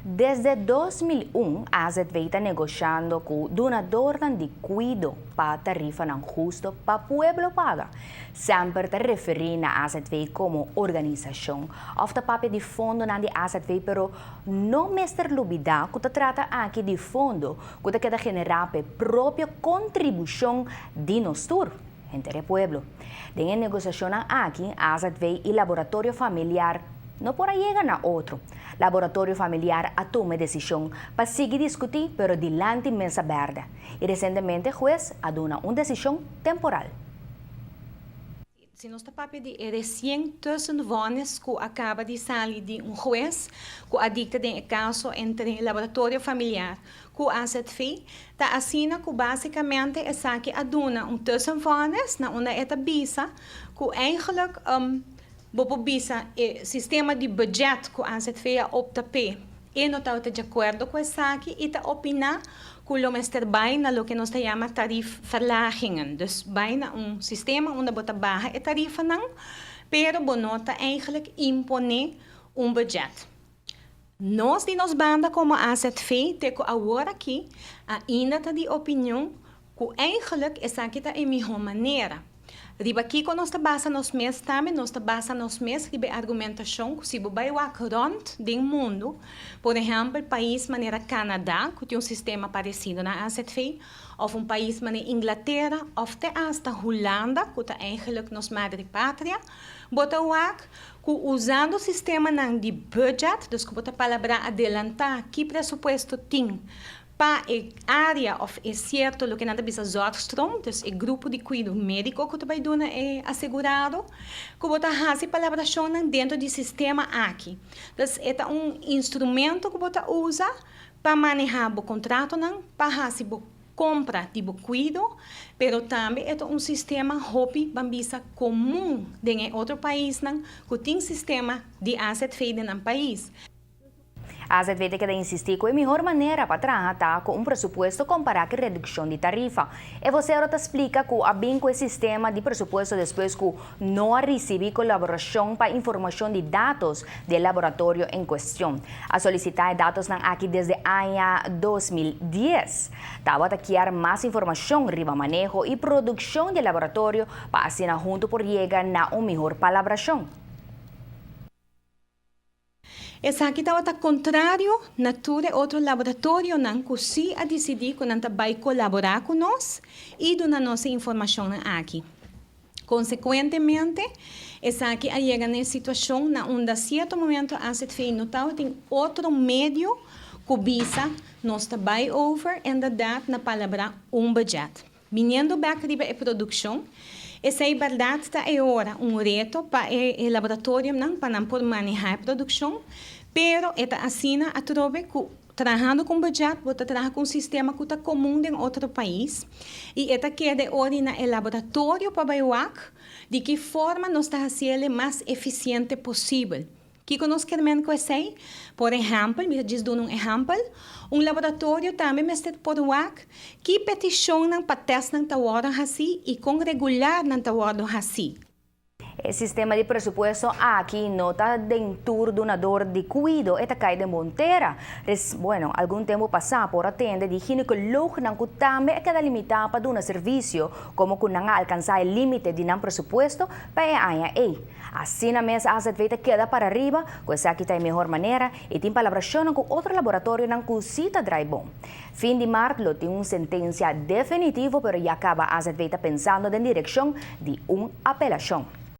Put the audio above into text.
Desde 2001, AZV ta negoshando ku dunadornan di kuido pa tarifanan hustu pa pueblo paga. Semper ta referí na AZV komo organisashon òf ta papia di fondonan di AZV, pero no mester lubidá ku ta trata aki di fondo ku ta keda generá pa e propio kontribushon di nos tur, henter e pueblo. Den e negosiashonnan aki, AZV i Laboratorio Familiar no por a yega na otro. Laboratorio Familiar a tuma e desishon pa sigui diskutí pero dilanti mesa bèrdè i resentemente hues a duna un desishon temporal. Si nos ta papia di e resien tussenvonnis ku a kaba di sali di un hues ku a dikta den e kaso entre Laboratorio Familiar ku AZV, ta asina ku basikamente esaki a duna un tussenvonnis na unda e ta bisa ku eigenlijk bo por bisa e sistema di budget ku AZV a opta p'e e no tabata di akuerdo ku esaki i ta opiná ku lo mester bai na loke nos ta yama tariefverlagingen. Dus bai na un sistema unda bo ta baha e tarifanan, pero bo no ta eigenlijk imponé un budget. Nos di nos banda komo AZV te ku awor aki ainda ta di opinion ku eigenlijk esaki ta e mihó manera. Riba kiko nos ta basa nos mes tambe? Nos ta basa nos mes riba e argumentashon ku si bo bai wak rònt den mundu, por ehèmpel pais manera Kanada ku tin un sistema paresido na AZV, òf un pais manera Inglatera òf te asta Hulanda ku ta eigenlijk nos madre patria, bo ta wak ku usando sistemanan di budget, dus ku bo ta palabrá adelantá ki presupuesto tin pa e área òf e sierto loke nan ta bisa zorgstroom, dus e grupo di kuido médiko ku ta bai duna e asegurado, ku bo ta hasi palabrashonnan dentro di sistema aki. Dus e ta un instrumento ku bo ta usa pa manehá bo kontratonan, pa hasi bo kompra di bo kuido, pero tambe e ta un sistema hopi ban bisa komun den e otro paisnan ku tin sistema di azv den nan pais. AZV ta keda insistí ku e mihor manera pa traha ta ku un presupuesto kompará ku redukshon di tarifa. E vosero ta splika ku a bin ku e sistema di presupuesto despues ku no a risibí kolaborashon pa informashon di datos di e laboratorio en kuestion. A solisitá e datosnan aki desde aña 2010. Tabata kier mas informashon riba maneho i produkshon di e laboratorio pa asina huntu por yega na un mihor palabrashon. Esaki tabata kontrario na tur e otro laboratorionan ku sí a disidí ku nan ta bai kolaborá ku nos i duna nos e informashonnan aki. Konsekuentemente, esaki a yega na e situashon na unda sierto momento AZV no tabatin otro medio ku bisa nos ta bai over inderdaad na palabrá un budget. Biniendo bek riba e produkshon, esei bèrdat ta e ora un reto pa e laboratorionan pa nan por manehá e produkshon, pero e ta asina atrobe ku trahando ku un budget bo ta traha ku un sistema ku ta komun den otro pais i e ta keda e ora na e laboratorio pa bai wak di ki forma nos ta hasiel e mas efisiente posibel. Kiko nos kier men ku esei? Por ehèmpel, mi ta djis duna un ehèmpel, un laboratorio tambe mester por wak ki petishonnan pa tèstnan ta wòrdu hasí i kon regular nan ta wòrdu hasí. E sistema di presupuesto aki no ta den tur dunador di kuido, e ta kai den bon tera. Res, bueno, algun tempu pasá por a tende di ginekoloognan ku tambe a keda limitá pa duna servisio komo ku nan a alkansá e límite di nan presupuesto pa e aña ei. Asina mes AZV ta keda para riba ku esaki ta e mehor manera i tin palabrashonnan ku otro laboratorionan ku si ta drai bon. Fin di mart lo tin un sentensia definitivo pero ya kaba AZV ta pensando den direkshon di un apelashon.